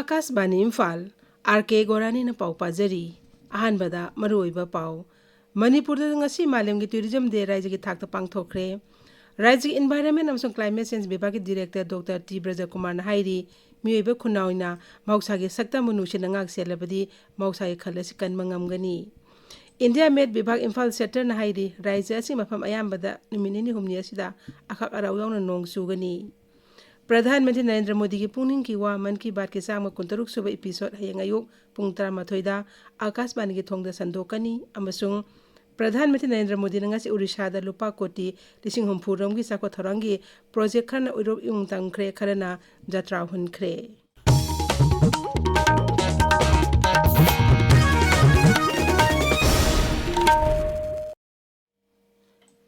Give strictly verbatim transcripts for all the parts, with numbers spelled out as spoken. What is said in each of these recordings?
ꯑꯥꯀꯥꯁꯕꯥꯅꯤ Imphal, R ꯀꯦ ꯒꯣꯔꯥꯅꯤꯅ ꯄꯥꯎ ꯄꯥꯖꯔꯤ꯫ ꯑꯍꯥꯟꯕꯗ ꯃꯔꯨꯑꯣꯏꯕ ꯄꯥꯎ꯫ ꯃꯅꯤꯄꯨꯔꯗ ꯉꯁꯤ ꯃꯥꯂꯦꯝꯒꯤ Tourism Day ꯔꯥꯏꯖ꯭ꯌꯒꯤ ꯊꯥꯛꯇ ꯄꯥꯡꯊꯣꯛꯈ꯭ꯔꯦ꯫ ꯔꯥꯏꯖ꯭ꯌꯒꯤ Environment ꯑꯃꯁꯨꯡ Climate Change ꯕꯤꯚꯥꯒꯀꯤ Director ꯗꯣꯛꯇꯔ ꯇꯤ ꯕ꯭ꯔꯖꯀꯨꯃꯥꯔꯅ ꯍꯥꯏꯔꯤ, ꯃꯤꯑꯣꯏꯕ ꯈꯨꯟꯅꯥꯏꯅ ꯃꯍꯧꯁꯥꯒꯤ ꯁꯛꯇꯝꯕꯨ ꯅꯨꯡꯁꯤꯅ ꯉꯥꯛ ꯁꯦꯜꯂꯕꯗꯤ ꯃꯍꯧꯁꯥꯒꯤ ꯈꯜ ꯑꯁꯤ ꯀꯟꯕ ꯉꯝꯒꯅꯤ꯫ India Met ꯕꯤꯚꯥꯒ ꯏꯝꯐꯥꯜ Chapterꯅ ꯍꯥꯏꯔꯤ, ꯔꯥꯏꯖ꯭ꯌ ꯑꯁꯤ ꯃꯐꯝ ꯑꯌꯥꯝꯕꯗ ꯅꯨꯃꯤꯠ ꯅꯤꯅꯤ ꯍꯨꯝꯅꯤ ꯑꯁꯤꯗ ꯑꯈꯥꯛ ꯑꯔꯥꯎ ꯌꯥꯎꯅ ꯅꯣꯡ ꯆꯨꯒꯅꯤ꯫ ꯄ꯭ꯔꯙꯥꯟ ꯃꯟꯇ꯭ꯔꯤ ꯅꯔꯦꯟꯗ꯭ꯔ ꯃꯣꯗꯤꯒꯤ ꯄꯨꯛꯅꯤꯡꯒꯤ ꯋꯥ ꯃꯟ ꯀꯤ ꯕꯥꯠꯀꯤ ꯆꯥꯝꯃ ꯀꯨꯟꯇꯔꯨꯛ ꯁꯨꯕ episode ꯍꯌꯦꯡ ꯑꯌꯨꯛ ꯄꯨꯡ ꯇꯔꯥꯃꯥꯊꯣꯏꯗ ꯑꯥꯀꯥꯁꯕꯥꯅꯤꯒꯤ ꯊꯣꯡꯗ ꯁꯟꯗꯣꯛꯀꯅꯤ ꯑꯃꯁꯨꯡ ꯄ꯭ꯔꯙꯥꯟ ꯃꯟꯇ꯭ꯔꯤ ꯅꯔꯦꯟꯗ꯭ꯔ ꯃꯣꯗꯤꯅ ꯉꯁꯤ ꯎꯔꯤꯁꯥꯗ ꯂꯨꯄꯥ ꯀꯣꯇꯤ ꯂꯤꯁꯤꯡ ꯍꯨꯝꯐꯨ ꯔꯣꯝꯒꯤ ꯆꯥꯎꯈꯠ ꯊꯧꯔꯥꯡꯒꯤ project ꯈꯔꯅ ꯎꯔꯨꯞ ꯏꯌꯨꯡ ꯇꯝꯈ꯭ꯔꯦ, ꯈꯔꯅ ꯖꯇ꯭ꯔꯥ ꯍꯨꯟꯈ꯭ꯔꯦ꯫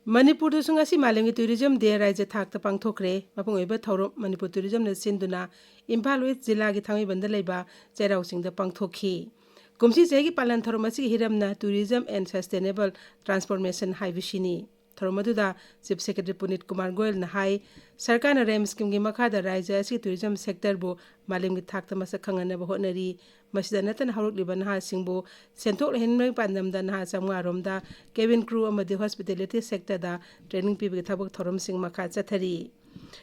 ꯃꯅꯤꯄꯨꯔꯗꯁꯨ ꯉꯁꯤ ꯃꯥꯂꯦꯝꯒꯤ Tourism Day ꯔꯥꯏꯖ꯭ꯌ ꯊꯥꯛꯇ ꯄꯥꯡꯊꯣꯛꯈ꯭ꯔꯦ꯫ ꯃꯄꯨꯡ ꯑꯣꯏꯕ ꯊꯧꯔꯝ ꯃꯅꯤꯄꯨꯔ Tourismꯅ ꯁꯤꯟꯗꯨꯅ ꯏꯝꯐꯥꯜ West ꯖꯤꯂꯥꯒꯤ ꯊꯥꯡꯃꯩꯕꯟꯗ ꯂꯩꯕ ꯆꯩꯔꯥꯎ ꯆꯤꯡꯗ ꯄꯥꯡꯊꯣꯛꯈꯤ꯫ ꯀꯨꯝꯁꯤ ꯆꯍꯤꯒꯤ ꯄꯥꯂꯟ ꯊꯧꯔꯝ ꯑꯁꯤꯒꯤ ꯍꯤꯔꯝꯅ Tourism and Sustainable Transformation ꯍꯥꯏꯕꯁꯤꯅꯤ꯫ ꯊꯧꯔꯝ ꯑꯗꯨꯗ Chief Secretary ꯄꯨꯅꯤꯠ ꯀꯨꯃꯥꯔ ꯒꯣꯌꯜꯅ ꯍꯥꯏ, ꯁꯔꯀꯥꯔꯅ REAMS schemeꯒꯤ ꯃꯈꯥꯗ ꯔꯥꯏꯖ꯭ꯌ ꯑꯁꯤꯒꯤ Tourism sectorꯕꯨ ꯃꯥꯂꯦꯝꯒꯤ ꯊꯥꯛꯇ ꯃꯁꯛ ꯈꯪꯍꯟꯅꯕ ꯍꯣꯠꯅꯔꯤ꯫ ꯃꯁꯤꯗ ꯅꯠꯇꯅ ꯍꯧꯔꯛꯂꯤꯕ ꯅꯍꯥꯁꯤꯡꯕꯨ ꯁꯦꯟꯊꯣꯛ ꯂꯩꯍꯟꯕꯒꯤ ꯄꯥꯟꯗꯝꯗ ꯅꯍꯥ ꯆꯥꯝꯃꯉꯥ ꯔꯣꯝꯗ cabin crew ꯑꯃꯗꯤ hospitality sectorꯗ training ꯄꯤꯕꯒꯤ ꯊꯕꯛ ꯊꯧꯔꯝꯁꯤꯡ ꯃꯈꯥ ꯆꯠꯊꯔꯤ꯫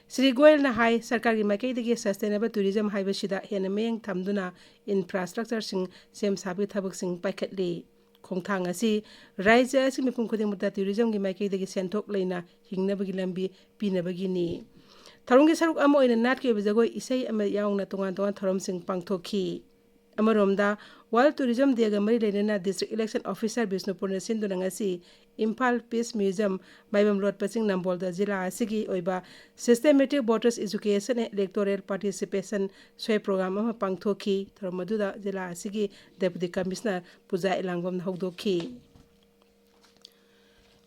ꯁ꯭ꯔꯤ ꯒꯣꯌꯜꯅ ꯍꯥꯏ, ꯁꯔꯀꯥꯔꯒꯤ ꯃꯥꯏꯀꯩꯗꯒꯤ sustainable tourism ꯍꯥꯏꯕꯁꯤꯗ ꯍꯦꯟꯅ ꯃꯤꯠꯌꯦꯡ ꯊꯝꯗꯨꯅ infrastructureꯁꯤꯡ ꯁꯦꯝ ꯁꯥꯕꯒꯤ ꯊꯕꯛꯁꯤꯡ ꯄꯥꯏꯈꯠꯂꯤ꯫ ꯈꯣꯡꯊꯥꯡ ꯑꯁꯤ ꯔꯥꯏꯖ꯭ꯌ ꯑꯁꯤ ꯃꯤꯄꯨꯝ ꯈꯨꯗꯤꯡꯃꯛꯇ tourismꯒꯤ ꯃꯥꯏꯀꯩꯗꯒꯤ ꯁꯦꯟꯊꯣꯛ ꯂꯩꯅ ꯍꯤꯡꯅꯕꯒꯤ ꯂꯝꯕꯤ ꯄꯤꯅꯕꯒꯤꯅꯤ꯫ ꯊꯧꯔꯝꯒꯤ ꯁꯔꯨꯛ ꯑꯃ ꯑꯣꯏꯅ ꯅꯥꯠꯀꯤ ꯑꯣꯏꯕ ꯖꯒꯣꯏ, ꯏꯁꯩ ꯑꯃ ꯌꯥꯎꯅ ꯇꯣꯉꯥꯟ ꯇꯣꯉꯥꯟꯕ ꯊꯧꯔꯝꯁꯤꯡ ꯄꯥꯡꯊꯣꯛꯈꯤ꯫ ꯑꯃꯔꯣꯝꯗ, World Tourism Dayꯒ ꯃꯔꯤ ꯂꯩꯅꯅ District Election Officer ꯕꯤꯁꯅꯨꯄꯨꯔꯅ ꯁꯤꯟꯗꯨꯅ ꯉꯁꯤ ꯏꯝꯐꯥꯜ Peace Museum, ꯃꯥꯏꯕꯝ ꯔꯣꯗ, ꯄꯆꯤꯡ ꯅꯝꯕꯣꯜꯗ ꯖꯤꯂꯥ ꯑꯁꯤꯒꯤ ꯑꯣꯏꯕ Systematic Voters Education and Electoral Participation swap program ꯑꯃ ꯄꯥꯡꯊꯣꯛꯈꯤ꯫ ꯊꯧꯔꯝ ꯑꯗꯨꯗ ꯖꯤꯂꯥ ꯑꯁꯤꯒꯤ Deputy Commissioner ꯄꯨꯖꯥ ꯏꯂꯥꯡꯕꯝꯅ ꯍꯧꯗꯣꯛꯈꯤ꯫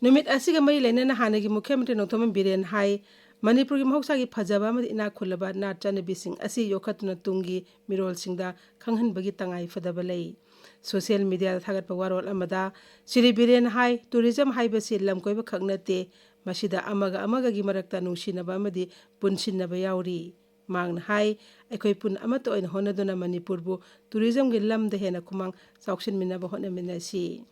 ꯅꯨꯃꯤꯠ ꯑꯁꯤꯒ ꯃꯔꯤ ꯂꯩꯅꯅ ꯍꯥꯟꯅꯒꯤ ꯃꯨꯈ꯭ꯌ ꯃꯟꯇ꯭ꯔꯤ ꯅꯣꯡꯊꯣꯝꯕꯝ ꯕꯤꯔꯦꯟ ꯍꯥꯏ, ꯃꯅꯤꯄꯨꯔꯒꯤ ꯃꯍꯧꯁꯥꯒꯤ ꯐꯖꯕ ꯑꯃꯗꯤ ꯏꯅꯥꯛ ꯈꯨꯜꯂꯕ ꯅꯥꯠ ꯆꯠꯅꯕꯤꯁꯤꯡ ꯑꯁꯤ ꯌꯣꯛꯈꯠꯇꯨꯅ ꯇꯨꯡꯒꯤ ꯃꯤꯔꯣꯜꯁꯤꯡꯗ ꯈꯪꯍꯟꯕꯒꯤ ꯇꯉꯥꯏ ꯐꯗꯕ ꯂꯩ꯫ Social mediaꯗ ꯊꯥꯒꯠꯄ ꯋꯥꯔꯣꯜ ꯑꯃꯗ ꯁ꯭ꯔꯤ ꯕꯤꯔꯦꯟ ꯍꯥꯏ, tourism ꯍꯥꯏꯕꯁꯤ ꯂꯝ ꯀꯣꯏꯕ ꯈꯛ ꯅꯠꯇꯦ, ꯃꯁꯤꯗ ꯑꯃꯒ ꯑꯃꯒꯒꯤ ꯃꯔꯛꯇ ꯅꯨꯡꯁꯤꯅꯕ ꯑꯃꯗꯤ ꯄꯨꯟꯁꯤꯟꯅꯕ ꯌꯥꯎꯔꯤ꯫ ꯃꯍꯥꯛꯅ ꯍꯥꯏ, ꯑꯩꯈꯣꯏ ꯄꯨꯟꯅ ꯑꯃꯠꯇ ꯑꯣꯏꯅ ꯍꯣꯠꯅꯗꯨꯅ ꯃꯅꯤꯄꯨꯔꯕꯨ tourism ꯒꯤ ꯂꯝꯗ ꯍꯦꯟꯅ ꯈꯨꯃꯥꯡ ꯆꯥꯎꯁꯤꯟꯃꯤꯟꯅꯕ ꯍꯣꯠꯅꯃꯤꯟꯅꯁꯤ꯫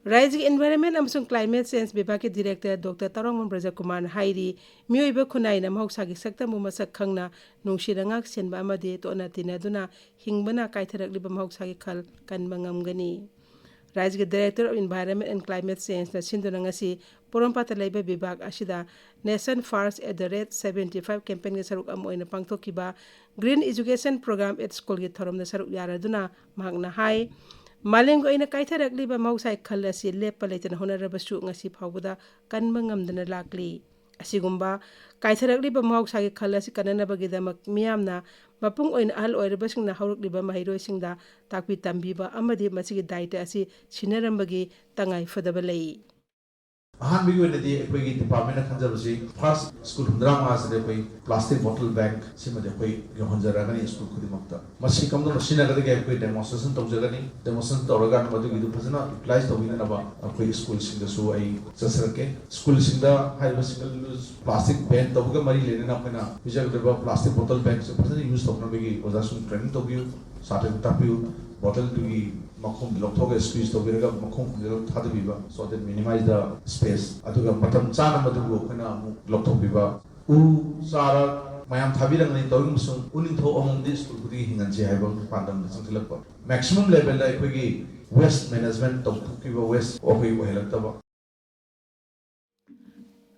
ꯔꯥꯏꯖꯒꯤ Environment ꯑꯃꯁꯨꯡ Climate Change ꯕꯤꯚꯥꯒꯀꯤ Director Doctor ꯇꯔꯥꯎꯃꯣꯟ ꯕ꯭ꯔꯖꯀꯨꯃꯥꯔꯅ ꯍꯥꯏꯔꯤ, ꯃꯤꯑꯣꯏꯕ ꯈꯨꯟꯅꯥꯏꯅ ꯃꯍꯧꯁꯥꯒꯤ ꯁꯛꯇꯝꯕꯨ ꯃꯁꯛ ꯈꯪꯅ ꯅꯨꯡꯁꯤꯅ ꯉꯥꯛ ꯁꯦꯟꯕ ꯑꯃꯗꯤ ꯇꯣꯠꯅ ꯇꯤꯟꯅꯗꯨꯅ ꯍꯤꯡꯕꯅ ꯀꯥꯏꯊꯔꯛꯂꯤꯕ ꯃꯍꯧꯁꯥꯒꯤ ꯈꯜ ꯀꯟꯕ ꯉꯝꯒꯅꯤ꯫ ꯔꯥꯏꯖꯒꯤ Director of Environment and Climate Change ꯅ ꯁꯤꯟꯗꯨꯅ ꯉꯁꯤ ꯄꯣꯔꯣꯝꯄꯥꯠꯇ ꯂꯩꯕ ꯕꯤꯚꯥꯒ ꯑꯁꯤꯗ Nation First at the rate seventy five campaign ꯒꯤ ꯁꯔꯨꯛ ꯑꯃ ꯑꯣꯏꯅ ꯄꯥꯡꯊꯣꯛꯈꯤꯕ Green Education Program at School ꯒꯤ ꯊꯧꯔꯝꯗ ꯁꯔꯨꯛ ꯌꯥꯔꯗꯨꯅ ꯃꯍꯥꯛꯅ ꯍꯥꯏ, ꯃꯥꯂꯦꯝꯒꯤ ꯑꯣꯏꯅ ꯀꯥꯏꯊꯔꯛꯂꯤꯕ ꯃꯍꯧꯁꯥꯒꯤ ꯈꯜ ꯑꯁꯤ ꯂꯦꯞꯄ ꯂꯩꯇꯅ ꯍꯣꯠꯅꯔꯕꯁꯨ ꯉꯁꯤ ꯐꯥꯎꯕꯗ ꯀꯟꯕ ꯉꯝꯗꯅ ꯂꯥꯛꯂꯤ꯫ ꯑꯁꯤꯒꯨꯝꯕ ꯀꯥꯏꯊꯔꯛꯂꯤꯕ ꯃꯍꯧꯁꯥꯒꯤ ꯈꯜ ꯑꯁꯤ ꯀꯟꯅꯅꯕꯒꯤꯗꯃꯛ ꯃꯤꯌꯥꯝꯅ, ꯃꯄꯨꯡ ꯑꯣꯏꯅ ꯑꯍꯜ ꯑꯣꯏꯔꯕꯁꯤꯡꯅ ꯍꯧꯔꯛꯂꯤꯕ ꯃꯍꯩꯔꯣꯏꯁꯤꯡꯗ ꯇꯥꯛꯄꯤ ꯇꯝꯕꯤꯕ ꯑꯃꯗꯤ ꯃꯁꯤꯒꯤ ꯗꯥꯏꯇ ꯑꯁꯤ ꯁꯤꯟꯅꯔꯝꯕꯒꯤ ꯇꯉꯥꯏ ꯐꯗꯕ ꯂꯩ꯫ ꯑꯍꯥꯟꯕꯒꯤ ꯑꯣꯏꯅꯗꯤ ꯑꯩꯈꯣꯏꯒꯤ department ꯅ ꯈꯟꯖꯕꯁꯤ first school ꯍꯨꯝꯗ꯭ꯔꯥ ꯃꯉꯥꯁꯤꯗ ꯑꯩꯈꯣꯏ plastic bottle bank ꯁꯤꯃꯗꯤ ꯑꯩꯈꯣꯏ ꯌꯧꯍꯟꯖꯔꯛꯑꯒꯅꯤ school ꯈꯨꯗꯤꯡꯃꯛꯇ꯫ ꯃꯁꯤ ꯀꯝꯗꯧꯅ ꯁꯤꯖꯤꯟꯅꯒꯗꯒꯦ ꯑꯩꯈꯣꯏ demonstration ꯇꯧꯖꯒꯅꯤ꯫ Demonstration ꯇꯧꯔꯒ ꯃꯗꯨꯒꯤꯗꯨ ꯐꯖꯅ utilize ꯇꯧꯕꯤꯅꯅꯕ ꯑꯩꯈꯣꯏ school ꯁꯤꯡꯗꯁꯨ ꯑꯩ ꯆꯠꯆꯔꯛꯀꯦ꯫ School ꯁꯤꯡꯗ ꯍꯥꯏꯔꯤꯕ single use plastic ban ꯇꯧꯕꯒ ꯃꯔꯤ ꯂꯩꯅꯅ ꯑꯩꯈꯣꯏꯅ ꯄꯤꯖꯒꯗꯧꯔꯤꯕ plastic bottle bank ꯁꯦ ꯐꯖꯅ use ꯇꯧꯅꯕꯒꯤ ꯑꯣꯖꯥꯁꯤꯡ training ꯇꯧꯕꯤꯌꯨ, ꯁꯥꯇ꯭ꯔꯁꯤꯡ ꯇꯥꯛꯄꯤꯌꯨ꯫ Bottle ꯗꯨꯒꯤ ꯃꯈꯨꯝꯗꯨ ꯂꯧꯊꯣꯛꯑꯒ squeeze ꯇꯧꯕꯤꯔꯒ ꯃꯈꯨꯝ ꯈꯨꯝꯖꯤꯜꯂꯒ ꯊꯥꯗꯕꯤꯕ, so that minimize the space꯫ ꯑꯗꯨꯒ ꯃꯇꯝ ꯆꯥꯅ ꯃꯗꯨꯕꯨ ꯑꯩꯈꯣꯏꯅ ꯑꯃꯨꯛ ꯂꯧꯊꯣꯛꯄꯤꯕ꯫ ꯎ ꯆꯥꯔ ꯃꯌꯥꯝ ꯊꯥꯕꯤꯔꯝꯒꯅꯤ, ꯇꯧꯏꯒꯨꯝꯕꯁꯨꯡ ꯎꯅꯤꯡꯊꯧ ꯑꯃꯃꯝꯗꯤ school ꯈꯨꯗꯤꯡꯒꯤ ꯍꯤꯡꯍꯟꯁꯤ ꯍꯥꯏꯕ ꯑꯃꯒꯤ ꯄꯥꯟꯗꯝꯗ ꯆꯪꯁꯤꯜꯂꯛꯄ꯫ Maximum level ꯗ ꯑꯩꯈꯣꯏꯒꯤ waste management ꯇꯧꯊꯣꯛꯄꯤꯕ, waste ꯑꯩꯈꯣꯏ ꯑꯣꯏꯍꯜꯂꯛꯇꯕ꯫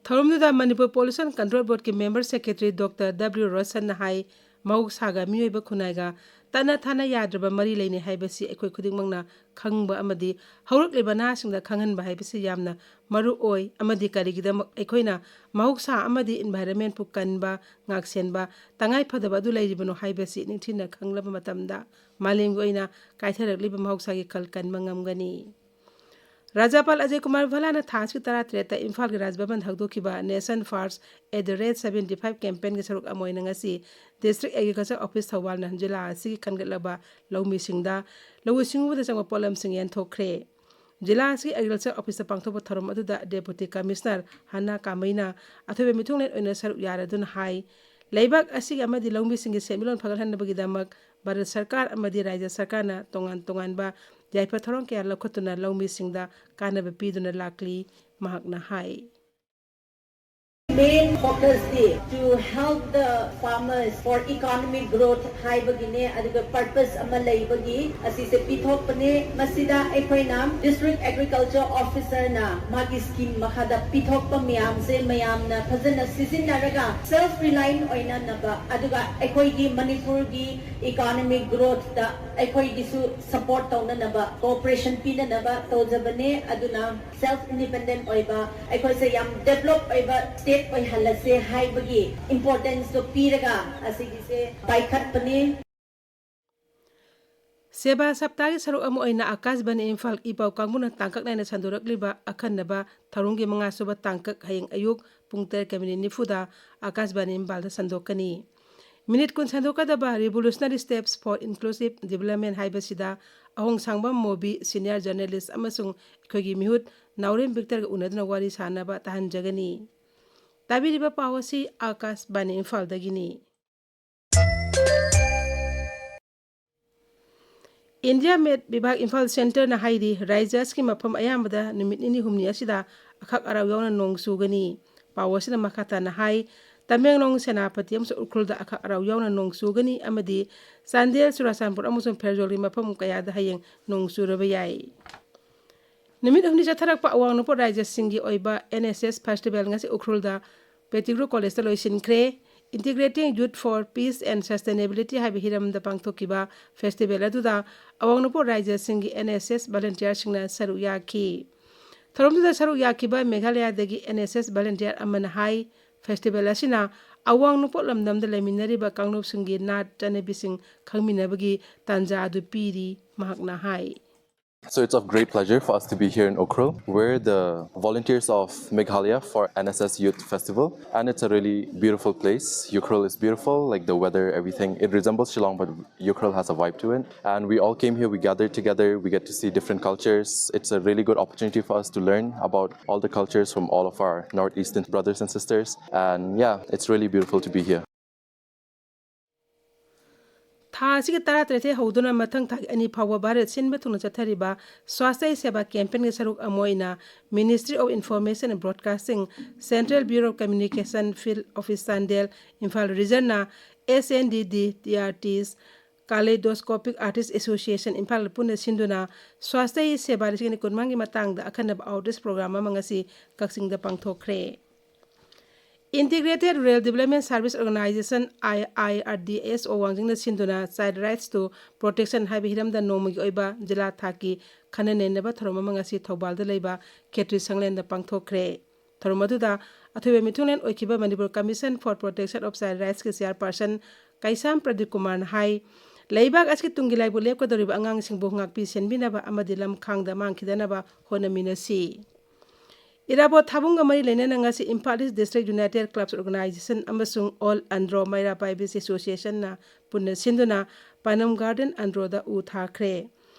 ꯊꯧꯔꯝꯗꯨꯗ ꯃꯅꯤꯄꯨꯔ Pollution Control Board ꯀꯤ Member Secretary Doctor W ꯔꯣꯁꯟꯅ ꯍꯥꯏ, ꯃꯍꯧꯁꯥꯒ ꯃꯤꯑꯣꯏꯕ ꯈꯨꯟꯅꯥꯏꯒ ꯇꯠꯅ ꯊꯥꯅ ꯌꯥꯗ꯭ꯔꯕ ꯃꯔꯤ ꯂꯩꯅꯩ ꯍꯥꯏꯕꯁꯤ ꯑꯩꯈꯣꯏ ꯈꯨꯗꯤꯡꯃꯛꯅ ꯈꯪꯕ ꯑꯃꯗꯤ ꯍꯧꯔꯛꯂꯤꯕ ꯅꯍꯥꯁꯤꯡꯗ ꯈꯪꯍꯟꯕ ꯍꯥꯏꯕꯁꯤ ꯌꯥꯝꯅ ꯃꯔꯨ ꯑꯣꯏ, ꯑꯃꯗꯤ ꯀꯔꯤꯒꯤꯗꯃꯛ ꯑꯩꯈꯣꯏꯅ ꯃꯍꯧꯁꯥ ꯑꯃꯗꯤ environment ꯄꯨ ꯀꯟꯕ, ꯉꯥꯛꯁꯦꯟꯕ, ꯇꯉꯥꯏ ꯐꯗꯕ ꯑꯗꯨ ꯂꯩꯔꯤꯕꯅꯣ ꯍꯥꯏꯕꯁꯤ ꯅꯤꯡꯊꯤꯅ ꯈꯪꯂꯕ ꯃꯇꯝꯗ ꯃꯥꯂꯦꯝꯒꯤ ꯑꯣꯏꯅ ꯀꯥꯏꯊꯔꯛꯂꯤꯕ ꯃꯍꯧꯁꯥꯒꯤ ꯈꯜ ꯀꯟꯕ ꯉꯝꯒꯅꯤ꯫ ꯔꯥꯖ꯭ꯌꯄꯥꯜ ꯑꯖꯌ ꯀꯨꯃꯥꯔ ꯚꯜꯂꯥꯅ ꯊꯥ ꯑꯁꯤꯒꯤ ꯇꯔꯥꯇꯔꯦꯠꯇ ꯏꯝꯐꯥꯜꯒꯤ ꯔꯥꯖ ꯚꯕꯟꯗ ꯍꯧꯗꯣꯛꯈꯤꯕ Nation First at the rate seventy five campaign ꯒꯤ ꯁꯔꯨꯛ ꯑꯃ ꯑꯣꯏꯅ ꯉꯁꯤ District Agriculture Office ꯊꯧꯕꯥꯜꯅ ꯖꯤꯂꯥ ꯑꯁꯤꯒꯤ ꯈꯟꯒꯠꯂꯕ ꯂꯧꯃꯤꯁꯤꯡꯗ ꯂꯧꯎ ꯁꯤꯡꯎꯕꯗ ꯆꯪꯕ ꯄꯣꯠꯂꯝꯁꯤꯡ ꯌꯦꯟꯊꯣꯛꯈ꯭ꯔꯦ꯫ ꯖꯤꯂꯥ ꯑꯁꯤꯒꯤ Agriculture Office ꯇ ꯄꯥꯡꯊꯣꯛꯄ ꯊꯧꯔꯝ ꯑꯗꯨꯗ Deputy Commissioner ꯍꯅꯥ ꯀꯥꯃꯩꯅ ꯑꯊꯣꯏꯕ ꯃꯤꯊꯨꯡꯂꯦꯟ ꯑꯣꯏꯅ ꯁꯔꯨꯛ ꯌꯥꯔꯗꯨꯅ ꯍꯥꯏ, ꯂꯩꯕꯥꯛ ꯑꯁꯤꯒꯤ ꯑꯃꯗꯤ ꯂꯧꯃꯤꯁꯤꯡꯒꯤ ꯁꯦꯟꯃꯤꯠꯂꯣꯟ ꯐꯒꯠꯍꯟꯅꯕꯒꯤꯗꯃꯛ ꯚꯥꯔꯠ ꯁꯔꯀꯥꯔ ꯑꯃꯗꯤ ꯔꯥꯖ꯭ꯌ ꯁꯔꯀꯥꯔꯅ ꯇꯣꯉꯥꯟ ꯇꯣꯉꯥꯟꯕ ꯌꯥꯏꯐ ꯊꯧꯔꯥꯡ ꯀꯌꯥ ꯂꯧꯈꯠꯇꯨꯅ ꯂꯧꯃꯤꯁꯤꯡꯗ ꯀꯥꯟꯅꯕ ꯄꯤꯗꯨꯅ ꯂꯥꯛꯂꯤ, ꯃꯍꯥꯛꯅ ꯍꯥꯏ꯫ Main focus D to help the farmers for economic growth ꯍꯥꯏꯕꯒꯤꯅꯦ, ꯑꯗꯨꯒ purpose ꯑꯃ ꯂꯩꯕꯒꯤ ꯑꯁꯤꯁꯦ ꯄꯤꯊꯣꯛꯄꯅꯦ꯫ ꯃꯁꯤꯗ ꯑꯩꯈꯣꯏꯅ district agriculture officer ꯅ ꯃꯥꯒꯤ scheme ꯃꯈꯥꯗ ꯄꯤꯊꯣꯛꯄ ꯃꯌꯥꯝꯁꯦ ꯃꯌꯥꯝꯅ ꯐꯖꯅ ꯁꯤꯖꯤꯟꯅꯔꯒ self reliant ꯑꯣꯏꯅꯅꯕ, ꯑꯗꯨꯒ ꯑꯩꯈꯣꯏꯒꯤ ꯃꯅꯤꯄꯨꯔꯒꯤ economic growth ꯇ ꯑꯩꯈꯣꯏꯒꯤꯁꯨ support ꯇꯧꯅꯅꯕ, cooperation ꯄꯤꯅꯅꯕ ꯇꯧꯖꯕꯅꯦ꯫ ꯑꯗꯨꯅ self independent ꯑꯣꯏꯕ, ꯑꯩꯈꯣꯏꯁꯦ ꯌꯥꯝ develop ꯑꯣꯏꯕ state ꯑꯣꯏꯍꯜꯂꯁꯦ ꯍꯥꯏꯕꯒꯤ importance ꯇꯣ ꯄꯤꯔꯒ ꯑꯁꯤꯒꯤꯁꯦ ꯄꯥꯏꯈꯠꯄꯅꯤ꯫ ꯁꯦꯕꯥ ꯁꯞꯇꯥꯒꯤ ꯁꯔꯨꯛ ꯑꯃ ꯑꯣꯏꯅ ꯑꯥꯀꯥꯁꯕꯥꯅꯤ ꯏꯝꯐꯥꯜ ꯏ ꯄꯥꯎ ꯀꯥꯡꯕꯨꯅ ꯇꯥꯡꯀꯛ ꯅꯥꯏꯅ ꯁꯟꯗꯣꯔꯛꯂꯤꯕ ꯑꯈꯟꯅꯕ ꯊꯧꯔꯝꯒꯤ ꯃꯉꯥ ꯁꯨꯕ ꯇꯥꯡꯀꯛ ꯍꯌꯦꯡ ꯑꯌꯨꯛ ꯄꯨꯡ ꯇꯔꯦꯠꯀ ꯃꯤꯅꯤꯠ ꯅꯤꯐꯨꯗ ꯑꯥꯀꯥꯁꯕꯥꯅꯤ ꯏꯝꯐꯥꯜꯗ ꯁꯟꯗꯣꯛꯀꯅꯤ꯫ ꯃꯤꯅꯤꯠ ꯀꯨꯟ ꯁꯟꯗꯣꯛꯀꯗꯕ Revolutionary Steps for Inclusive Development ꯍꯥꯏꯕꯁꯤꯗ ꯑꯍꯣꯡꯁꯥꯡꯕꯝ ꯃꯣꯕꯤ, senior journalist ꯑꯃꯁꯨꯡ ꯑꯩꯈꯣꯏꯒꯤ ꯃꯤꯍꯨꯠ ꯅꯥꯎꯔꯦꯝ ꯕꯤꯛꯇꯔꯒ ꯎꯅꯗꯨꯅ ꯋꯥꯔꯤ ꯁꯥꯅꯕ ꯇꯥꯍꯟꯖꯒꯅꯤ꯫ ꯇꯥꯕꯤꯔꯤꯕ ꯄꯥꯎ ꯑꯁꯤ ꯑꯥꯀꯥꯁꯕꯥꯅꯤ ꯏꯝꯐꯥꯜꯗꯒꯤꯅꯤ꯫ ꯏꯟꯗꯤꯌꯥ ꯃꯦꯠ ꯕꯤꯚꯥꯒ ꯏꯝꯐꯥꯜ ꯁꯦꯟꯇꯔꯅ ꯍꯥꯏꯔꯤ, ꯔꯥꯏꯖ꯭ꯌꯥꯁꯀꯤ ꯃꯐꯝ ꯑꯌꯥꯝꯕꯗ ꯅꯨꯃꯤꯠ ꯅꯤꯅꯤ ꯍꯨꯝꯅꯤ ꯑꯁꯤꯗ ꯑꯈꯥꯛ ꯑꯔꯥꯎ ꯌꯥꯎꯅ ꯅꯣꯡ ꯆꯨꯒꯅꯤ꯫ ꯄꯥꯎ ꯑꯁꯤꯗ ꯃꯈꯥ ꯇꯥꯅ ꯍꯥꯏ, ꯇꯃꯦꯡꯂꯣꯡ, ꯁꯦꯅꯥꯄꯇꯤ ꯑꯃꯁꯨꯡ ꯎꯈ꯭ꯔꯨꯜꯗ ꯑꯈꯥꯛ ꯑꯔꯥꯎ ꯌꯥꯎꯅ ꯅꯣꯡ ꯆꯨꯒꯅꯤ ꯑꯃꯗꯤ ꯆꯥꯟꯗꯦꯜ, ꯆꯨꯔꯥꯆꯥꯟꯄꯨꯔ ꯑꯃꯁꯨꯡ ꯐꯦꯔꯖꯣꯜꯒꯤ ꯃꯐꯝ ꯀꯌꯥꯗ ꯍꯌꯦꯡ ꯅꯣꯡ ꯆꯨꯔꯕ ꯌꯥꯏ꯫ ꯅꯨꯃꯤꯠ ꯍꯨꯝꯅꯤ ꯆꯠꯊꯔꯛꯄ ꯑꯋꯥꯡ ꯅꯣꯡꯄꯣꯛ ꯔꯥꯏꯖ꯭ꯌꯁꯤꯡꯒꯤ ꯑꯣꯏꯕ N S S festival ꯉꯁꯤ ꯎꯈ꯭ꯔꯨꯜꯗ ꯄꯦꯇꯤꯒ꯭ꯔꯨ ꯀꯣꯂꯦꯖꯇ ꯂꯣꯏꯁꯤꯟꯈ꯭ꯔꯦ꯫ Integrating Youth for Peace and Sustainability ꯍꯥꯏꯕ ꯍꯤꯔꯝꯗ ꯄꯥꯡꯊꯣꯛꯈꯤꯕ festival ꯑꯗꯨꯗ ꯑꯋꯥꯡ ꯅꯣꯡꯄꯣꯛ ꯔꯥꯏꯖ꯭ꯌꯁꯤꯡꯒꯤ N S S volunteerꯁꯤꯡꯅ ꯁꯔꯨꯛ ꯌꯥꯈꯤ꯫ ꯊꯧꯔꯝꯗꯨꯗ ꯁꯔꯨꯛ ꯌꯥꯈꯤꯕ ꯃꯦꯘꯥꯂꯌꯥꯗꯒꯤ N S S volunteer ꯑꯃꯅ ꯍꯥꯏ, festival ꯑꯁꯤꯅ ꯑꯋꯥꯡ ꯅꯣꯡꯄꯣꯛ ꯂꯝꯗꯝꯗ ꯂꯩꯃꯤꯟꯅꯔꯤꯕ ꯀꯥꯡꯂꯨꯞꯁꯤꯡꯒꯤ ꯅꯥꯠ ꯆꯠꯅꯕꯤꯁꯤꯡ ꯈꯪꯃꯤꯟꯅꯕꯒꯤ ꯇꯥꯟꯖꯥ ꯑꯗꯨ ꯄꯤꯔꯤ, ꯃꯍꯥꯛꯅ ꯍꯥꯏ꯫ So it's of great pleasure for us to be here in Ukhrul. We're the volunteers of Meghalaya for N S S Youth Festival, and it's a really beautiful place. Ukhrul is beautiful, like the weather, everything. It resembles Shillong, but Ukhrul has a vibe to it. And we all came here, we gathered together, we get to see different cultures. It's a really good opportunity for us to learn about all the cultures from all of our Northeastern brothers and sisters. And yeah, it's really beautiful to be here. ꯊꯥ ꯑꯁꯤꯒꯤ ꯇꯔꯥꯇꯔꯦꯠꯇꯒꯤ ꯍꯧꯗꯨꯅ ꯃꯊꯪ ꯊꯥꯒꯤ ꯑꯅꯤ ꯐꯥꯎꯕ ꯚꯥꯔꯠ ꯁꯤꯟꯕ ꯊꯨꯡꯅ ꯆꯠꯊꯔꯤꯕ ꯁ꯭ꯋꯥꯁꯊ꯭ꯌ ꯁꯦꯕꯥ ꯀꯦꯝꯄꯦꯟꯒꯤ ꯁꯔꯨꯛ ꯑꯃ ꯑꯣꯏꯅ Ministry of Information and Broadcasting, Central Bureau of Communication, Field Office Chandel, Imphal ꯔꯤꯖꯟꯅ S N D D T R Ts, Kaleidoscopic Artist Association Imphal ꯄꯨꯟꯅ ꯁꯤꯟꯗꯨꯅ ꯁ꯭ꯋꯥꯁꯊ꯭ꯌ ꯁꯦꯕꯥ ꯂꯤꯁꯤꯡ ꯑꯅꯤ ꯀꯨꯟꯃꯉꯥꯒꯤ ꯃꯇꯥꯡꯗ ꯑꯈꯟꯅꯕ outreach program ꯑꯃ ꯉꯁꯤ ꯀꯛꯆꯤꯡꯗ ꯄꯥꯡꯊꯣꯛꯈ꯭ꯔꯦ꯫ Integrated Rural Development Service Organization, I R D S O, ꯋꯥꯡꯖꯤꯡꯅ ꯁꯤꯟꯗꯨꯅ Child Rights to Protection ꯍꯥꯏꯕ ꯍꯤꯔꯝꯗ ꯅꯣꯡꯃꯒꯤ ꯑꯣꯏꯕ ꯖꯤꯂꯥ ꯊꯥꯛꯀꯤ ꯈꯟꯅ ꯅꯩꯅꯕ ꯊꯧꯔꯝ ꯑꯃ ꯉꯁꯤ ꯊꯧꯕꯥꯜꯗ ꯂꯩꯕ ꯈꯦꯇ꯭ꯔꯤ ꯁꯪꯂꯦꯟꯗ ꯄꯥꯡꯊꯣꯛꯈ꯭ꯔꯦ꯫ ꯊꯧꯔꯝ ꯑꯗꯨꯗ ꯑꯊꯣꯏꯕ ꯃꯤꯊꯨꯡꯂꯦꯟ ꯑꯣꯏꯈꯤꯕ Manipur Commission for Protection of Child Rightsꯀꯤ chairperson ꯀꯩꯁꯥꯝ ꯄ꯭ꯔꯗꯤꯞ ꯀꯨꯃꯥꯔꯅ ꯍꯥꯏ, ꯂꯩꯕꯥꯛ ꯑꯁꯤꯒꯤ ꯇꯨꯡꯒꯤ ꯂꯥꯏꯕꯛ ꯂꯦꯞꯀꯗꯧꯔꯤꯕ ꯑꯉꯥꯡꯁꯤꯡꯕꯨ ꯉꯥꯛꯄꯤ ꯁꯦꯟꯕꯤꯅꯕ ꯑꯃꯗꯤ ꯂꯝ ꯈꯥꯡꯗ ꯃꯥꯡꯈꯤꯗꯅꯕ ꯍꯣꯠꯅꯃꯤꯟꯅꯁꯤ꯫ ꯏꯔꯥꯕꯣꯠ ꯊꯥꯕꯨꯡꯒ ꯃꯔꯤ ꯂꯩꯅꯅ ꯉꯁꯤ Imphal east district united clubs organization ꯑꯃꯁꯨꯡ ꯑꯣꯜ ꯑꯟꯗ꯭ꯔꯣ ꯃꯩꯔꯥ ꯄꯥꯏꯕꯤꯁ ꯑꯦꯁꯣꯁꯤꯌꯦꯁꯟꯅ ꯄꯨꯟꯅ ꯁꯤꯟꯗꯨꯅ ꯄꯥꯏꯅꯝ ꯒꯥꯔꯗꯦꯟ ꯑꯟꯗ꯭ꯔꯣꯗ ꯎ ꯊꯥꯈ꯭ꯔꯦ꯫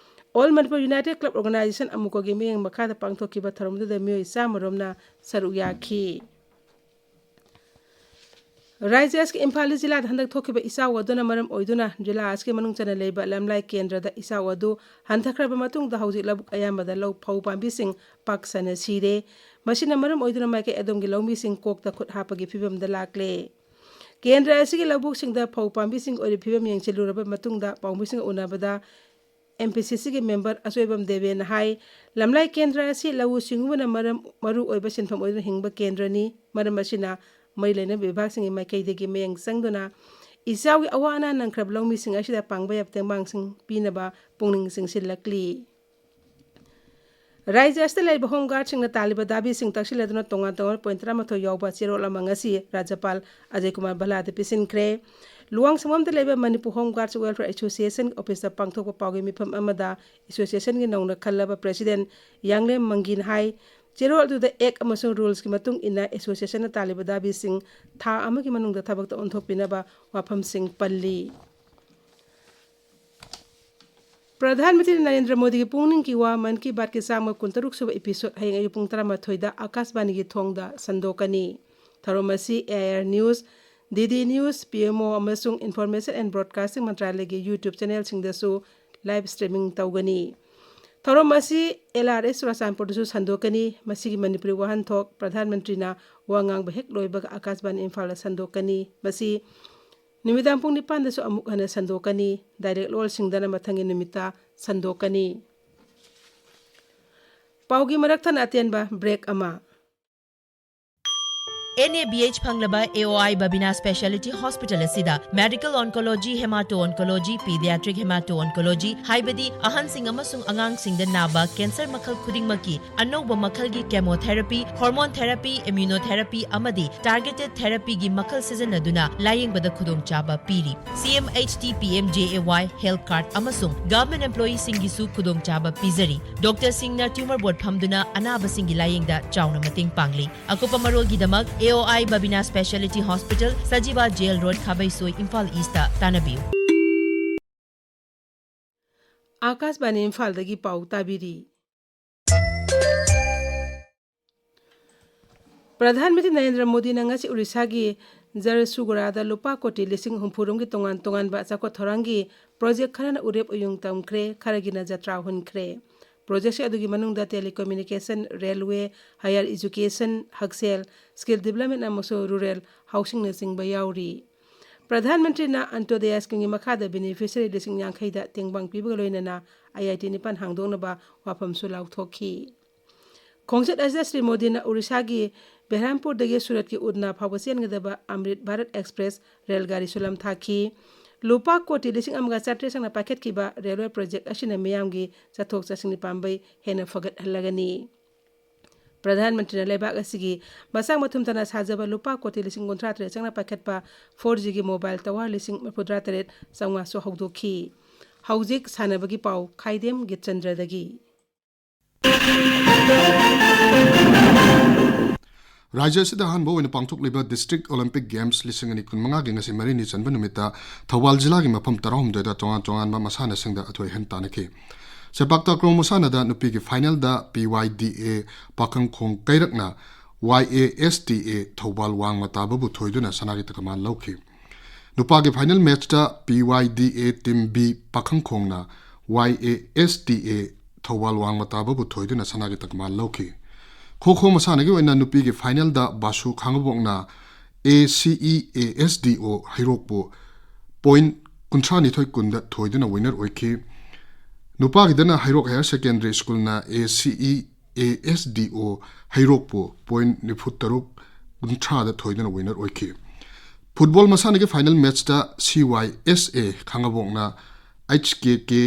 All Manipur united club organization ꯑꯃꯨꯀꯣꯒꯤ ꯃꯤꯠꯌꯦꯡ ꯃꯈꯥꯗ ꯄꯥꯡꯊꯣꯛꯈꯤꯕ ꯊꯧꯔꯝꯗꯨꯗ ꯃꯤꯑꯣꯏ ꯆꯥꯝꯃ ꯔꯣꯝꯅ ꯁꯔꯨꯛ ꯌꯥꯈꯤ꯫ ꯔꯥꯖ꯭ꯌ ꯑꯁꯤꯒꯤ ꯏꯝꯐꯥꯜ ꯏꯁ ꯖꯤꯂꯥꯗ ꯍꯟꯗꯛ ꯊꯣꯛꯈꯤꯕ ꯏꯆꯥꯎ ꯑꯗꯨꯅ ꯃꯔꯝ ꯑꯣꯏꯗꯨꯅ ꯖꯤꯂꯥ ꯑꯁꯤꯒꯤ ꯃꯅꯨꯡ ꯆꯟꯅ ꯂꯩꯕ ꯂꯝꯂꯥꯏ ꯀꯦꯟꯗ꯭ꯔꯗ ꯏꯆꯥꯎ ꯑꯗꯨ ꯍꯟꯊꯈ꯭ꯔꯕ ꯃꯇꯨꯡꯗ ꯍꯧꯖꯤꯛ ꯂꯧꯕꯨꯛ ꯑꯌꯥꯝꯕꯗ ꯂꯧ ꯐꯧ ꯄꯥꯝꯕꯤꯁꯤꯡ ꯄꯥꯛ ꯁꯟꯅ ꯁꯤꯔꯦ꯫ ꯃꯁꯤꯅ ꯃꯔꯝ ꯑꯣꯏꯗꯨꯅ ꯃꯥꯏꯀꯩ ꯑꯗꯣꯝꯒꯤ ꯂꯧꯃꯤꯁꯤꯡ ꯀꯣꯛꯇ ꯈꯨꯠ ꯍꯥꯞꯄꯒꯤ ꯐꯤꯕꯝꯗ ꯂꯥꯛꯂꯦ꯫ ꯀꯦꯟꯗ꯭ꯔ ꯑꯁꯤꯒꯤ ꯂꯧꯕꯨꯛꯁꯤꯡꯗ ꯐꯧ ꯄꯥꯝꯕꯤꯁꯤꯡ ꯑꯣꯏꯔꯤꯕ ꯐꯤꯕꯝ ꯌꯦꯡꯁꯤꯜꯂꯨꯔꯕ ꯃꯇꯨꯡꯗ ꯄꯥꯎꯃꯤꯁꯤꯡꯒ ꯎꯅꯕꯗ M P C Cꯒꯤ ꯃꯦꯝꯕꯔ ꯑꯆꯣꯏꯕꯝ ꯗꯦꯕꯦꯅ ꯍꯥꯏ, ꯂꯝꯂꯥꯏ ꯀꯦꯟꯗ꯭ꯔ ꯑꯁꯤ ꯂꯧꯎ ꯁꯤꯡꯎꯕꯅ ꯃꯔꯝ, ꯃꯔꯨ ꯑꯣꯏꯕ ꯁꯤꯟꯐꯝ ꯑꯣꯏꯗꯨꯅ ꯍꯤꯡꯕ ꯀꯦꯟꯗ꯭ꯔꯅꯤ꯫ ꯃꯔꯝ ꯑꯁꯤꯅ ꯃꯔꯤ ꯂꯩꯅꯕ ꯕꯤꯚꯥꯒꯁꯤꯡꯒꯤ ꯃꯥꯏꯀꯩꯗꯒꯤ ꯃꯤꯠꯌꯦꯡ ꯆꯪꯗꯨꯅ ꯏꯆꯥꯎꯒꯤ ꯑꯋꯥ ꯑꯅꯥ ꯅꯪꯈ꯭ꯔꯕ ꯂꯧꯃꯤꯁꯤꯡ ꯑꯁꯤꯗ ꯄꯥꯡꯕ ꯌꯥꯕ ꯇꯦꯡꯕꯥꯡꯁꯤꯡ ꯄꯤꯅꯕ ꯄꯨꯛꯅꯤꯡ ꯆꯤꯡꯁꯤꯜꯂꯛꯂꯤ꯫ ꯔꯥꯖ꯭ꯌ ꯑꯁꯤꯗ ꯂꯩꯔꯤꯕ ꯍꯣꯝ ꯒꯥꯔꯗꯁꯤꯡꯅ ꯇꯥꯜꯂꯤꯕ ꯗꯥꯕꯤꯁꯤꯡ ꯇꯛꯁꯤꯜꯂꯗꯨꯅ ꯇꯣꯉꯥꯟ ꯇꯣꯉꯥꯟꯕ point ꯇꯔꯥꯃꯥꯊꯣꯏ ꯌꯥꯎꯕ ꯆꯦꯔꯣꯜ ꯑꯃ ꯉꯁꯤ ꯔꯥꯖ꯭ꯌꯄꯥꯜ ꯑꯖꯌ ꯀꯨꯃꯥꯔ ꯚꯜꯂꯥꯗ ꯄꯤꯁꯤꯟꯈ꯭ꯔꯦ꯫ ꯂꯨꯋꯥꯡꯁꯪꯕꯝꯗ ꯂꯩꯕ ꯃꯅꯤꯄꯨꯔ ꯍꯣꯝ ꯒꯥꯔꯗꯁ ꯋꯦꯜꯐꯤꯌꯔ ꯑꯦꯁꯣꯁꯤꯌꯦꯁꯟ ꯑꯣꯐꯤꯁꯇ ꯄꯥꯡꯊꯣꯛꯄ ꯄꯥꯎꯒꯤ ꯃꯤꯐꯝ ꯑꯃꯗ ꯑꯦꯁꯣꯁꯤꯌꯦꯁꯟꯒꯤ ꯅꯧꯅ ꯈꯜꯂꯕ ꯄ꯭ꯔꯦꯁꯤꯗꯦꯟꯠ ꯌꯥꯡꯂꯦꯝ ꯃꯪꯒꯤꯅ ꯍꯥꯏ, ꯆꯦꯔꯣꯜ ꯑꯗꯨꯗ ꯑꯦꯛ ꯑꯃꯁꯨꯡ ꯔꯨꯜꯁꯀꯤ ꯃꯇꯨꯡ ꯏꯟꯅ ꯑꯦꯁꯣꯁꯤꯌꯦꯁꯟꯅ ꯇꯥꯜꯂꯤꯕ ꯗꯥꯕꯤꯁꯤꯡ ꯊꯥ ꯑꯃꯒꯤ ꯃꯅꯨꯡꯗ ꯊꯕꯛꯇ ꯑꯣꯟꯊꯣꯛꯄꯤꯅꯕ ꯋꯥꯐꯝꯁꯤꯡ ꯄꯜꯂꯤ꯫ ꯄ꯭ꯔꯙꯥꯟ ꯃꯟꯇ꯭ꯔꯤ ꯅꯔꯦꯟꯗ꯭ꯔ ꯃꯣꯗꯤꯒꯤ ꯄꯨꯛꯅꯤꯡꯒꯤ ꯋꯥ ꯃꯟ ꯀꯤ ꯕꯥꯠꯀꯤ ꯆꯥꯝꯃ ꯀꯨꯟꯇꯔꯨꯛ ꯁꯨꯕ episode ꯍꯌꯦꯡ ꯑꯌꯨꯛ ꯄꯨꯡ ꯇꯔꯥꯃꯥꯊꯣꯏꯗ ꯑꯀꯥꯁꯕꯥꯅꯤꯒꯤ ꯊꯣꯡꯗ ꯁꯟꯗꯣꯛꯀꯅꯤ꯫ ꯊꯧꯔꯝ ꯑꯁꯤ A I R news, D D news, P M O ꯑꯃꯁꯨꯡ ꯏꯟꯐꯣꯔꯃꯦꯁꯟ ꯑꯦꯟ ꯕ꯭ꯔꯣꯗꯀꯥꯁꯇꯤꯡ ꯃꯟꯇ꯭ꯔꯥꯂꯌꯒꯤ YouTube ꯆꯦꯅꯦꯜꯁꯤꯡꯗꯁꯨ ꯂꯥꯏꯚ ꯁ꯭ꯇ꯭ꯔꯤꯃꯤꯡ ꯇꯧꯒꯅꯤ꯫ ꯊꯧꯔꯝ ꯑꯁꯤ ꯑꯦꯜ ꯑꯥꯔ ꯑꯦꯁ ꯆꯨꯔꯥꯆꯥꯟꯄꯨꯔꯗꯁꯨ ꯁꯟꯗꯣꯛꯀꯅꯤ꯫ ꯃꯁꯤꯒꯤ ꯃꯅꯤꯄꯨꯔꯤ ꯋꯥꯍꯟꯊꯣꯛ ꯄ꯭ꯔꯙꯥꯟ ꯃꯟꯇ꯭ꯔꯤꯅ ꯋꯥ ꯉꯥꯡꯕ ꯍꯦꯛ ꯂꯣꯏꯕꯒ ꯑꯀꯥꯁꯕꯥꯅꯤ ꯏꯝꯐꯥꯜꯗ ꯁꯟꯗꯣꯛꯀꯅꯤ꯫ ꯃꯁꯤ ꯅꯨꯃꯤꯗꯥꯡ ꯄꯨꯡ ꯅꯤꯄꯥꯟꯗꯁꯨ ꯑꯃꯨꯛ ꯍꯟꯅ ꯁꯟꯗꯣꯛꯀꯅꯤ꯫ ꯗꯥꯏꯔꯦꯛ ꯂꯣꯜꯁꯤꯡꯗꯅ ꯃꯊꯪꯒꯤ ꯅꯨꯃꯤꯠꯇ ꯁꯟꯗꯣꯛꯀꯅꯤ꯫ ꯄꯥꯎꯒꯤ ꯃꯔꯛ ꯊꯠꯅ ꯑꯇꯦꯟꯕ ꯕ꯭ꯔꯦꯛ ꯑꯃ꯫ ꯑꯦꯟ ꯑꯦ ꯕꯤ ꯑꯩꯆ ꯐꯪꯂꯕ ꯑꯦ O I Babina speciality hospital ꯑꯁꯤꯗ ꯃꯦꯗꯤꯀꯦꯜ ꯑꯣꯟꯀꯣꯂꯣꯖꯤ, ꯍꯦꯃꯥꯇꯣ ꯑꯣꯟꯀꯣꯂꯣꯖꯤ, ꯄꯤꯗꯤꯌꯥꯇ꯭ꯔꯤꯛ ꯍꯦꯃꯥꯇꯣ ꯑꯣꯟꯀꯣꯂꯣꯖꯤ, ꯍꯥꯏꯕꯗꯤ ꯑꯍꯟꯁꯤꯡ ꯑꯃꯁꯨꯡ ꯑꯉꯥꯡꯁꯤꯡꯗ ꯅꯥꯕ ꯀꯦꯟꯁꯔ ꯃꯈꯜ ꯈꯨꯗꯤꯡꯃꯛꯀꯤ ꯑꯅꯧꯕ ꯃꯈꯜꯒꯤ ꯀꯦꯃꯣꯊꯦꯔꯥꯄꯤ, ꯍꯣꯔꯃꯣꯟ ꯊꯦꯔꯥꯄꯤ, ꯏꯝꯌꯨꯅꯣꯊꯦꯔꯥꯄꯤ ꯑꯃꯗꯤ ꯇꯥꯔꯒꯦꯇꯦꯗ ꯊꯦꯔꯥꯄꯤꯒꯤ ꯃꯈꯜ ꯁꯤꯖꯤꯟꯅꯗꯨꯅ ꯂꯥꯌꯦꯡꯕꯗ ꯈꯨꯗꯣꯡꯆꯥꯕ ꯄꯤꯔꯤ꯫ C M H T P M J A Y health card ꯑꯃꯁꯨꯡ ꯒꯚꯔꯟꯃꯦꯟꯠ ꯑꯦꯝꯄ꯭ꯂꯣꯌꯤꯁꯤꯡꯒꯤꯁꯨ ꯈꯨꯗꯣꯡꯆꯥꯕ ꯄꯤꯖꯔꯤ꯫ ꯗꯣꯛꯇꯔꯁꯤꯡꯅ ꯇ꯭ꯌꯨꯃꯔ ꯕꯣꯔꯗ ꯐꯝꯗꯨꯅ ꯑꯅꯥꯕꯁꯤꯡꯒꯤ ꯂꯥꯌꯦꯡꯗ ꯆꯥꯎꯅ ꯃꯇꯦꯡ ꯄꯥꯡꯂꯤ꯫ ꯑꯀꯨꯞꯄ ꯃꯔꯣꯜꯒꯤꯗꯃꯛ A O I Babina speciality hospital, Sajiwa jail road, Khabeisoi, Imphal east ꯇꯥꯟꯅꯕꯤꯌꯨ꯫ ꯑꯥꯀꯥꯁꯕꯥꯅꯤ ꯏꯝꯐꯥꯜꯗꯒꯤ ꯄꯥꯎ ꯇꯥꯕꯤꯔꯤ꯫ ꯄ꯭ꯔꯙꯥꯟ ꯃꯟꯇ꯭ꯔꯤ ꯅꯔꯦꯟꯗ꯭ꯔ ꯃꯣꯗꯤꯅ ꯉꯁꯤ ꯎꯔꯤꯁꯥꯒꯤ ꯖꯔꯁꯨꯒꯨꯔꯥꯗ ꯂꯨꯄꯥ ꯀꯣꯇꯤ ꯂꯤꯁꯤꯡ ꯍꯨꯝꯐꯨ ꯔꯣꯝꯒꯤ ꯇꯣꯉꯥꯟ ꯇꯣꯉꯥꯟꯕ ꯆꯥꯎꯈꯠ ꯊꯧꯔꯥꯡꯒꯤ ꯄ꯭ꯔꯣꯖꯦꯛ ꯈꯔꯅ ꯎꯔꯦꯞ ꯎꯌꯨꯡ ꯇꯝꯈ꯭ꯔꯦ, ꯈꯔꯒꯤꯅ ꯖꯇ꯭ꯔꯥ ꯍꯨꯟꯈ꯭ꯔꯦ꯫ ꯄ꯭ꯔꯣꯖꯦꯛꯁꯤꯡ ꯑꯗꯨꯒꯤ ꯃꯅꯨꯡꯗ telecommunication, railway, higher education, ꯍꯛꯁꯦꯜ, skill development ꯑꯃꯁꯨꯡ rural housingꯅꯆꯤꯡꯕ ꯌꯥꯎꯔꯤ꯫ ꯄ꯭ꯔꯙꯥꯟ ꯃꯟꯇ꯭ꯔꯤꯅ ꯑꯟꯇꯣꯗꯌꯥ ꯁ꯭ꯀꯤꯝꯒꯤ ꯃꯈꯥꯗ ꯕꯦꯅꯤꯐꯤꯁꯔꯤ ꯂꯤꯁꯤꯡ ꯌꯥꯡꯈꯩꯗ ꯇꯦꯡꯕꯥꯡ ꯄꯤꯕꯒ ꯂꯣꯏꯅꯅ ꯑꯥꯏ ꯑꯥꯏ ꯇꯤ ꯅꯤꯄꯥꯟ ꯍꯥꯡꯗꯣꯛꯅꯕ ꯋꯥꯐꯝꯁꯨ ꯂꯥꯎꯊꯣꯛꯈꯤ꯫ ꯈꯣꯡꯆꯠ ꯑꯁꯤꯗ ꯁ꯭ꯔꯤ ꯃꯣꯗꯤꯅ ꯎꯔꯤꯁꯥꯒꯤ ꯕꯦꯔꯍꯝꯄꯨꯔꯗꯒꯤ ꯁꯨꯔꯠꯀꯤ ꯎꯗꯅꯥ ꯐꯥꯎꯕ ꯆꯦꯟꯒꯗꯕ ꯑꯃ꯭ꯔꯤꯠ ꯚꯥꯔꯠ ꯑꯦꯛꯁꯄ꯭ꯔꯦꯁ ꯔꯦꯜ ꯒꯥꯔꯤꯁꯨ ꯂꯝꯊꯥꯈꯤ꯫ ꯂꯨꯄꯥ ꯀꯣꯇꯤ ꯂꯤꯁꯤꯡ ꯑꯃꯒ ꯆꯥꯇ꯭ꯔꯦꯠ ꯆꯪꯅ ꯄꯥꯏꯈꯠꯈꯤꯕ ꯔꯦꯜꯋꯦ ꯄ꯭ꯔꯣꯖꯦꯛ ꯑꯁꯤꯅ ꯃꯤꯌꯥꯝꯒꯤ ꯆꯠꯊꯣꯛ ꯆꯠꯁꯤꯟꯒꯤ ꯄꯥꯝꯕꯩ ꯍꯦꯟꯅ ꯐꯒꯠꯍꯜꯂꯒꯅꯤ꯫ ꯄ꯭ꯔꯙꯥꯟ ꯃꯟꯇ꯭ꯔꯤꯅ ꯂꯩꯕꯥꯛ ꯑꯁꯤꯒꯤ ꯃꯆꯥꯛ ꯃꯊꯨꯝ ꯇꯅ ꯁꯥꯖꯕ ꯂꯨꯄꯥ ꯀꯣꯇꯤ ꯂꯤꯁꯤꯡ ꯀꯨꯟꯊ꯭ꯔꯥ ꯇꯔꯦꯠ ꯆꯪꯅ ꯄꯥꯏꯈꯠꯄ four Gꯒꯤ mobile tower ꯂꯤꯁꯤꯡ ꯃꯔꯤꯐꯨꯇꯔꯥ ꯇꯔꯦꯠ ꯆꯥꯝꯃꯉꯥꯁꯨ ꯍꯧꯗꯣꯛꯈꯤ꯫ ꯍꯧꯖꯤꯛ ꯁꯥꯟꯅꯕꯒꯤ ꯄꯥꯎ, ꯈꯥꯏꯗꯦꯝ ꯒꯤꯠꯆꯟꯗ꯭ꯔꯗꯒꯤ꯫ ꯔꯥꯖ꯭ꯌ ꯑꯁꯤꯗ ꯑꯍꯥꯟꯕ ꯑꯣꯏꯅ ꯄꯥꯡꯊꯣꯛꯂꯤꯕ District Olympic Games ꯂꯤꯁꯤꯡ ꯑꯅꯤ ꯀꯨꯟꯃꯉꯥꯒꯤ ꯉꯁꯤ ꯃꯔꯤꯅꯤ ꯆꯟꯕ ꯅꯨꯃꯤꯠꯇ ꯊꯧꯕꯥꯜ ꯖꯤꯂꯥꯒꯤ ꯃꯐꯝ ꯇꯔꯥꯍꯨꯝꯗꯣꯏꯗ ꯇꯣꯉꯥꯟ ꯇꯣꯉꯥꯟꯕ ꯃꯁꯥꯟꯅꯁꯤꯡꯗ ꯑꯊꯣꯏ ꯑꯍꯦꯟ ꯇꯥꯟꯅꯈꯤ꯫ ꯁꯦꯄꯥꯛ ꯇꯥꯀ꯭ꯔꯣ ꯃꯁꯥꯟꯅꯗ ꯅꯨꯄꯤꯒꯤ finalꯗ P Y D A ꯄꯥꯈꯪꯈꯣꯡ ꯀꯩꯔꯛꯅ Y A S T A Thoubal ꯋꯥꯡꯃ ꯇꯥꯕꯕꯨ ꯊꯣꯏꯗꯨꯅ ꯁꯅꯥꯒꯤ ꯇꯀꯃꯥꯟ ꯂꯧꯈꯤ꯫ ꯅꯨꯄꯥꯒꯤ ꯐꯥꯏꯅꯦꯜ ꯃꯦꯠꯆꯇ P Y D A team B ꯄꯥꯈꯪꯈꯣꯡꯅ Y A S T A Thoubal ꯋꯥꯡꯃ ꯇꯥꯕꯕꯨ ꯊꯣꯏꯗꯨꯅ ꯁꯅꯥꯒꯤ ꯇꯀꯃꯥꯟ ꯂꯧꯈꯤ꯫ ꯈꯣ ꯈꯣ ꯃꯁꯥꯟꯅꯒꯤ ꯑꯣꯏꯅ ꯅꯨꯄꯤꯒꯤ ꯐꯥꯏꯅꯦꯜꯗ ꯕꯥꯁꯨ ꯈꯥꯡꯉꯕꯣꯛꯅ ꯑꯦ ꯁꯤ ꯏ ꯑꯦ ꯑꯦꯁ ꯗꯤ ꯑꯣ ꯍꯩꯔꯣꯛꯄꯨ ꯄꯣꯏꯟ ꯀꯨꯟꯊ꯭ꯔꯥ ꯅꯤꯊꯣꯏ ꯀꯨꯟꯗ ꯊꯣꯏꯗꯨꯅ ꯋꯤꯅꯔ ꯑꯣꯏꯈꯤ꯫ ꯅꯨꯄꯥꯒꯤꯗꯅ ꯍꯩꯔꯣꯛ ꯍꯥꯌꯔ ꯁꯦꯀꯦꯟꯗꯔꯤ ꯁ꯭ꯀꯨꯜꯅ ꯑꯦ ꯁꯤ ꯏ ꯑꯦ ꯑꯦꯁ ꯗꯤ ꯑꯣ ꯍꯩꯔꯣꯛꯄꯨ ꯄꯣꯏꯟ ꯅꯤꯐꯨ ꯇꯔꯨꯛ ꯀꯨꯟꯊ꯭ꯔꯥꯗ ꯊꯣꯏꯗꯨꯅ ꯋꯤꯅꯔ ꯑꯣꯏꯈꯤ꯫ ꯐꯨꯠꯕꯣꯜ ꯃꯁꯥꯟꯅꯒꯤ ꯐꯥꯏꯅꯦꯜ ꯃꯦꯠꯆꯇ ꯁꯤ ꯋꯥꯏ ꯑꯦꯁ ꯑꯦ ꯈꯥꯡꯉꯕꯣꯛꯅ ꯑꯩꯆ ꯀꯦ ꯀꯦ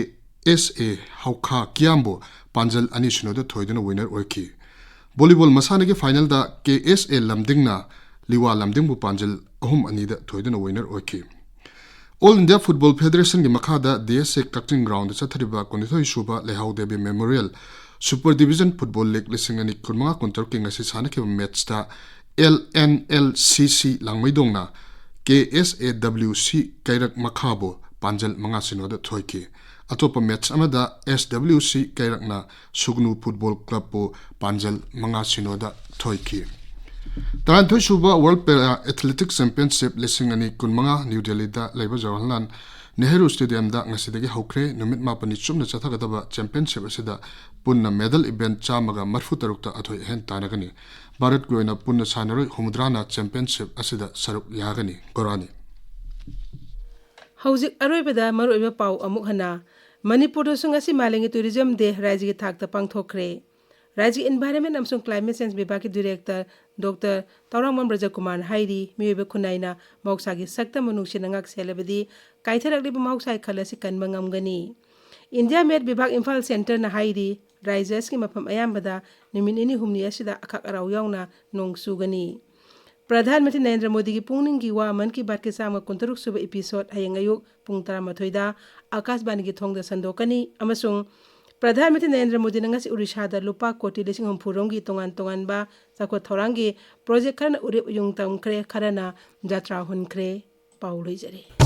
ꯑꯦꯁ ꯑꯦ ꯍꯧꯈꯥ ꯀꯤꯌꯥꯝꯕꯨ ꯄꯥꯟꯖꯜ ꯑꯅꯤ ꯁꯤꯅꯣꯗ ꯊꯣꯏꯗꯨꯅ ꯋꯤꯅꯔ ꯑꯣꯏꯈꯤ꯫ ꯚꯣꯂꯤꯕꯣꯜ ꯃꯁꯥꯟꯅꯒꯤ ꯐꯥꯏꯅꯦꯜꯗ ꯀꯦ ꯑꯦꯁ ꯑꯦ ꯂꯝꯗꯤꯡꯅ ꯂꯤꯋꯥ ꯂꯝꯗꯤꯡꯕꯨ ꯄꯥꯟꯖꯜ ꯑꯍꯨꯝ ꯑꯅꯤꯗ ꯊꯣꯏꯗꯨꯅ ꯋꯤꯅꯔ ꯑꯣꯏꯈꯤ꯫ ꯑꯣꯜ ꯏꯟꯗꯤꯌꯥ ꯐꯨꯠꯕꯣꯜ ꯐꯦꯗꯔꯦꯁꯟꯒꯤ ꯃꯈꯥꯗ ꯗꯤ ꯑꯦꯁ ꯑꯦ ꯀꯛꯆꯤꯡ ꯒ꯭ꯔꯥꯎꯟꯗ ꯆꯠꯊꯔꯤꯕ ꯀꯨꯟꯅꯤꯊꯣꯏ ꯁꯨꯕ ꯂꯩꯍꯥꯎ Devi memorial super division football league ꯂꯤꯁꯤꯡ ꯑꯅꯤ ꯀꯨꯟꯃꯉꯥ ꯀꯨꯟꯇꯔꯨꯛꯀꯤ ꯉꯁꯤ ꯁꯥꯟꯅꯈꯤꯕ ꯃꯦꯠꯆꯇ ꯑꯦꯜ ꯑꯦꯟ ꯑꯦꯜ ꯁꯤ ꯁꯤ ꯂꯥꯡꯃꯩꯗꯣꯡꯅ ꯀꯦ ꯑꯦꯁ ꯑꯦ ꯗꯕ꯭ꯂꯤꯎ ꯁꯤ ꯀꯩꯔꯛ ꯃꯈꯥꯕꯨ ꯄꯥꯟꯖꯜ ꯃꯉꯥ ꯁꯤꯅꯣꯗ ꯊꯣꯏꯈꯤ꯫ ꯑꯇꯣꯞꯄ ꯃꯦꯠꯆ ꯑꯃꯗ ꯑꯦꯁ ꯗꯕ꯭ꯂꯤꯎ ꯁꯤ ꯀꯩꯔꯛꯅ ꯁꯨꯒꯅꯨ ꯐꯨꯠꯕꯣꯜ ꯀ꯭ꯂꯕꯄꯨ ꯄꯥꯟꯖꯜ ꯃꯉꯥ ꯁꯤꯅꯣꯗ ꯊꯣꯏꯈꯤ꯫ ꯇꯔꯥꯅꯤꯊꯣꯏ ꯁꯨꯕ ꯋꯥꯔꯜꯗ ꯄꯦꯔꯥ ꯑꯦꯊꯂꯦꯇꯤꯛꯁ ꯆꯦꯝꯄꯤꯌꯟꯁꯤꯞ ꯂꯤꯁꯤꯡ ꯑꯅꯤ ꯀꯨꯟꯃꯉꯥ ꯅ꯭ꯌꯨ ꯗꯦꯜꯂꯤꯗ ꯂꯩꯕ ꯖꯋꯥꯍꯔꯂꯥꯜ ꯅꯦꯍꯔꯨ ꯁ꯭ꯇꯦꯗꯤꯌꯝꯗ ꯉꯁꯤꯗꯒꯤ ꯍꯧꯈ꯭ꯔꯦ꯫ ꯅꯨꯃꯤꯠ ꯃꯥꯄꯟꯅꯤ ꯆꯨꯞꯅ ꯆꯠꯊꯒꯗꯕ ꯆꯦꯝꯄꯤꯌꯟꯁꯤꯞ ꯑꯁꯤꯗ ꯄꯨꯟꯅ ꯃꯦꯗꯜ ꯏꯚꯦꯟꯠ ꯆꯥꯝꯃꯒ ꯃꯔꯤꯐꯨ ꯇꯔꯨꯛꯇ ꯑꯊꯣꯏ ꯑꯍꯦꯟ ꯇꯥꯟꯅꯒꯅꯤ꯫ ꯚꯥꯔꯠꯀꯤ ꯑꯣꯏꯅ ꯄꯨꯟꯅ ꯁꯥꯟꯅꯔꯣꯏ ꯍꯨꯝꯐꯨꯇꯔꯥꯅ ꯆꯦꯝꯄꯤꯌꯟꯁꯤꯞ ꯑꯁꯤꯗ ꯁꯔꯨꯛ ꯌꯥꯒꯅꯤ꯫ ꯒꯣꯔꯥꯅꯤ꯫ ꯍꯧꯖꯤꯛ ꯑꯔꯣꯏꯕꯗ ꯃꯔꯨꯑꯣꯏꯕ ꯄꯥꯎ ꯑꯃꯨꯛ ꯍꯟꯅ꯫ ꯃꯅꯤꯄꯨꯔꯗꯁꯨ ꯉꯁꯤ ꯃꯥꯂꯦꯝꯒꯤ ꯇꯨꯔꯤꯖꯝ ꯗꯦ ꯔꯥꯏꯖ꯭ꯌꯒꯤ ꯊꯥꯛꯇ ꯄꯥꯡꯊꯣꯛꯈ꯭ꯔꯦ꯫ ꯔꯥꯏꯖ꯭ꯌꯒꯤ ꯏꯟꯚꯥꯏꯔꯟꯃꯦꯟ ꯑꯃꯁꯨꯡ climate change ꯕꯤꯚꯥꯒꯀꯤ director doctor Tourangbam ꯕ꯭ꯔꯖꯀꯨꯃꯥꯔꯅ ꯍꯥꯏꯔꯤ, ꯃꯤꯑꯣꯏꯕ ꯈꯨꯟꯅꯥꯏꯅ ꯃꯍꯧꯁꯥꯒꯤ ꯁꯛꯇꯝ ꯅꯨꯡꯁꯤꯅ ꯉꯥꯛꯁꯦꯜꯂꯕꯗꯤ ꯀꯥꯏꯊꯔꯛꯂꯤꯕ ꯃꯍꯧꯁꯥꯒꯤ ꯈꯜ ꯑꯁꯤ ꯀꯟꯕ ꯉꯝꯒꯅꯤ꯫ ꯏꯟꯗꯤꯌꯥ ꯃꯦꯠ ꯕꯤꯚꯥꯒ ꯏꯝꯐꯥꯜ ꯁꯦꯟꯇꯔꯅ ꯍꯥꯏꯔꯤ, ꯔꯥꯏꯖ꯭ꯌ ꯑꯁꯤꯒꯤ ꯃꯐꯝ ꯑꯌꯥꯝꯕꯗ ꯅꯨꯃꯤꯠ ꯅꯤꯅꯤ ꯍꯨꯝꯅꯤ ꯑꯁꯤꯗ ꯑꯈꯥꯛ ꯑꯔꯥꯎ ꯌꯥꯎꯅ ꯅꯣꯡ ꯆꯨꯒꯅꯤ꯫ ꯄ꯭ꯔꯙꯥꯟ ꯃꯟꯇ꯭ꯔꯤ ꯅꯔꯦꯟꯗ꯭ꯔ ꯃꯣꯗꯤꯒꯤ ꯄꯨꯛꯅꯤꯡꯒꯤ ꯋꯥ ꯃꯟ ꯀꯤ ꯕꯥꯠꯀꯤ ꯆꯥꯝꯃ ꯀꯨꯟꯇꯔꯨꯛ ꯁꯨꯕ ꯏꯄꯤꯁꯣꯗ ꯍꯌꯦꯡ ꯑꯌꯨꯛ ꯄꯨꯡ ꯇꯔꯥꯃꯥꯊꯣꯏꯗ ꯑꯀꯥꯁꯕꯥꯅꯤꯒꯤ ꯊꯣꯡꯗ ꯁꯟꯗꯣꯛꯀꯅꯤ ꯑꯃꯁꯨꯡ ꯄ꯭ꯔꯙꯥꯟ ꯃꯟꯇ꯭ꯔꯤ ꯅꯔꯦꯟꯗ꯭ꯔ ꯃꯣꯗꯤꯅ ꯉꯁꯤ ꯎꯔꯤꯁꯥꯗ ꯂꯨꯄꯥ ꯀꯣꯇꯤ ꯂꯤꯁꯤꯡ ꯍꯨꯝꯐꯨ ꯔꯣꯝꯒꯤ ꯇꯣꯉꯥꯟ ꯇꯣꯉꯥꯟꯕ ꯆꯥꯎꯈꯠ ꯊꯧꯔꯥꯡꯒꯤ ꯄ꯭ꯔꯣꯖꯦꯛ ꯈꯔꯅ ꯎꯔꯦꯞ ꯌꯨꯡ ꯇꯝꯈ꯭ꯔꯦ, ꯈꯔꯅ ꯖꯇ꯭ꯔꯥ ꯍꯨꯟꯈ꯭ꯔꯦ꯫ ꯄꯥꯎ ꯂꯣꯏꯖꯔꯦ꯫